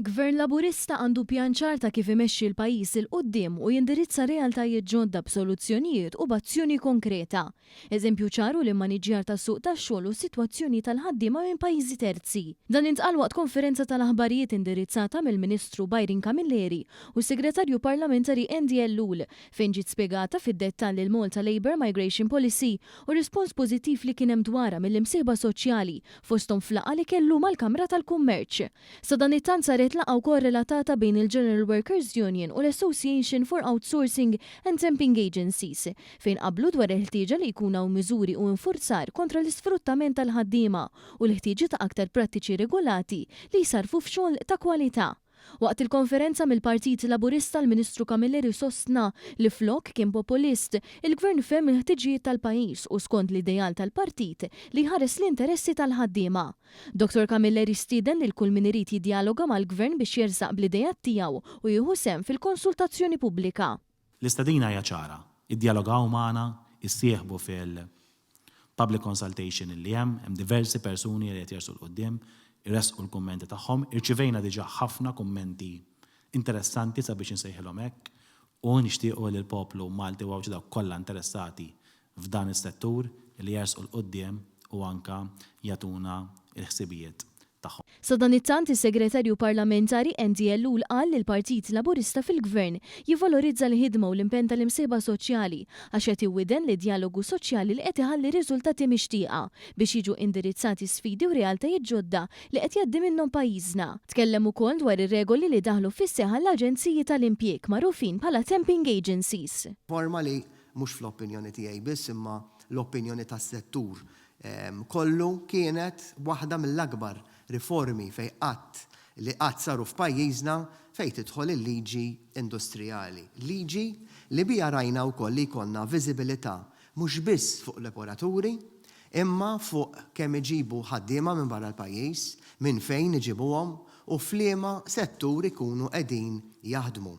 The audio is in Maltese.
Gvern Laburista għandu pjan ċar ta' kif imexxi l-pajjiż 'il quddiem u jindirizza realtajiet ġodda b'soluzzjonijiet u b'azzjoni konkreta. Eżempju ċar hu l-immaniġġjar tas-suq tax-xogħol u s-sitwazzjoni tal-ħaddiema minn pajjiżi terzi. Dan intqal waqt konferenza tal-aħbarijiet indirizzata mill-Ministru Byron Camilleri u s-Segretarju Parlamentari Andy Ellul fejn ġiet spjegata fid-dettall il-Malta Labour Migration Policy u r-rispons pożittiv li kien hemm dwarha mill-imsieħba soċjali fosthom f'laqgħa li kellu mal-Kamra tal-Kummerċ. Sadanittant saret laqgħa wkoll relatata bejn il-General Workers Union u l-Association for Outsourcing and Temping Agencies, fejn qablu dwar il-ħtieġa li jkun hawn miżuri u infurzar kontra l-isfruttament tal-ħaddiema u l-ħtieġa ta' aktar prattiċi regolati li jsarrfu f'xogħol ta' kwalità. Waqt il-konferenza mill-Partit Laburista l-Ministru Camilleri sostna li flok kien populist, il-Gvern fehem il-ħtiġijiet tal-pajjiż u skont l-ideal tal-partit li jħares l-interessi tal-ħaddiema. Dottor Camilleri stieden lil kull min irid jiddjaloga mal-Gvern biex jersaq bl-ideat tiegħu u jieħu sehem fil-konsultazzjoni pubblika. L-istedina hija ċara, iddjalogaw magħna, issieħbu fil-public consultation li hemm, hemm diversi persuni li qed jersqu 'l quddiem, iressqu l-kummenti tagħhom, irċivejna diġà ħafna kummenti interessanti sabiex insejħilhom hekk u nixtiequ li l-poplu Malti u Għawdxi dawk kollha interessati f'dan is-settur li jersqu 'l quddiem u anke jagħtuna l-ħsibijiet tagħhom. Sadanittant, is-Segretarju Parlamentari Andy Ellul qal li l-Partit Laburista fil-Gvern jivvalorizza l-ħidma u l-impenn tal-imsieħba soċjali għax qed iwiden lid-djalogu soċjali li qed iħalli riżultati mixtieqa biex jiġu indirizzati sfidi u realtajiet ġodda li qed jgħaddi minnhom pajjiżna. Tkellem ukoll dwar ir-regoli li daħlu fis-seħħ għall-aġenziji tal-impjieg magħrufin bħala temping agencies. Riforma li mhux fl-opinjoni tiegħi biss imma l-opinjoni tas-settur kollu kienet waħda mill-akbar riformi fejn qatt li qatt saru f'pajjiżna fejn tidħol il-liġi industrijali. Liġi li biha rajna wkoll li jkollna viżibilità mhux biss fuq l-operaturi imma fuq kemm iġibu ħaddiema minn barra l-pajjiż, minn fejn iġibuhom u f'liema settur ikunu qegħdin jaħdmu.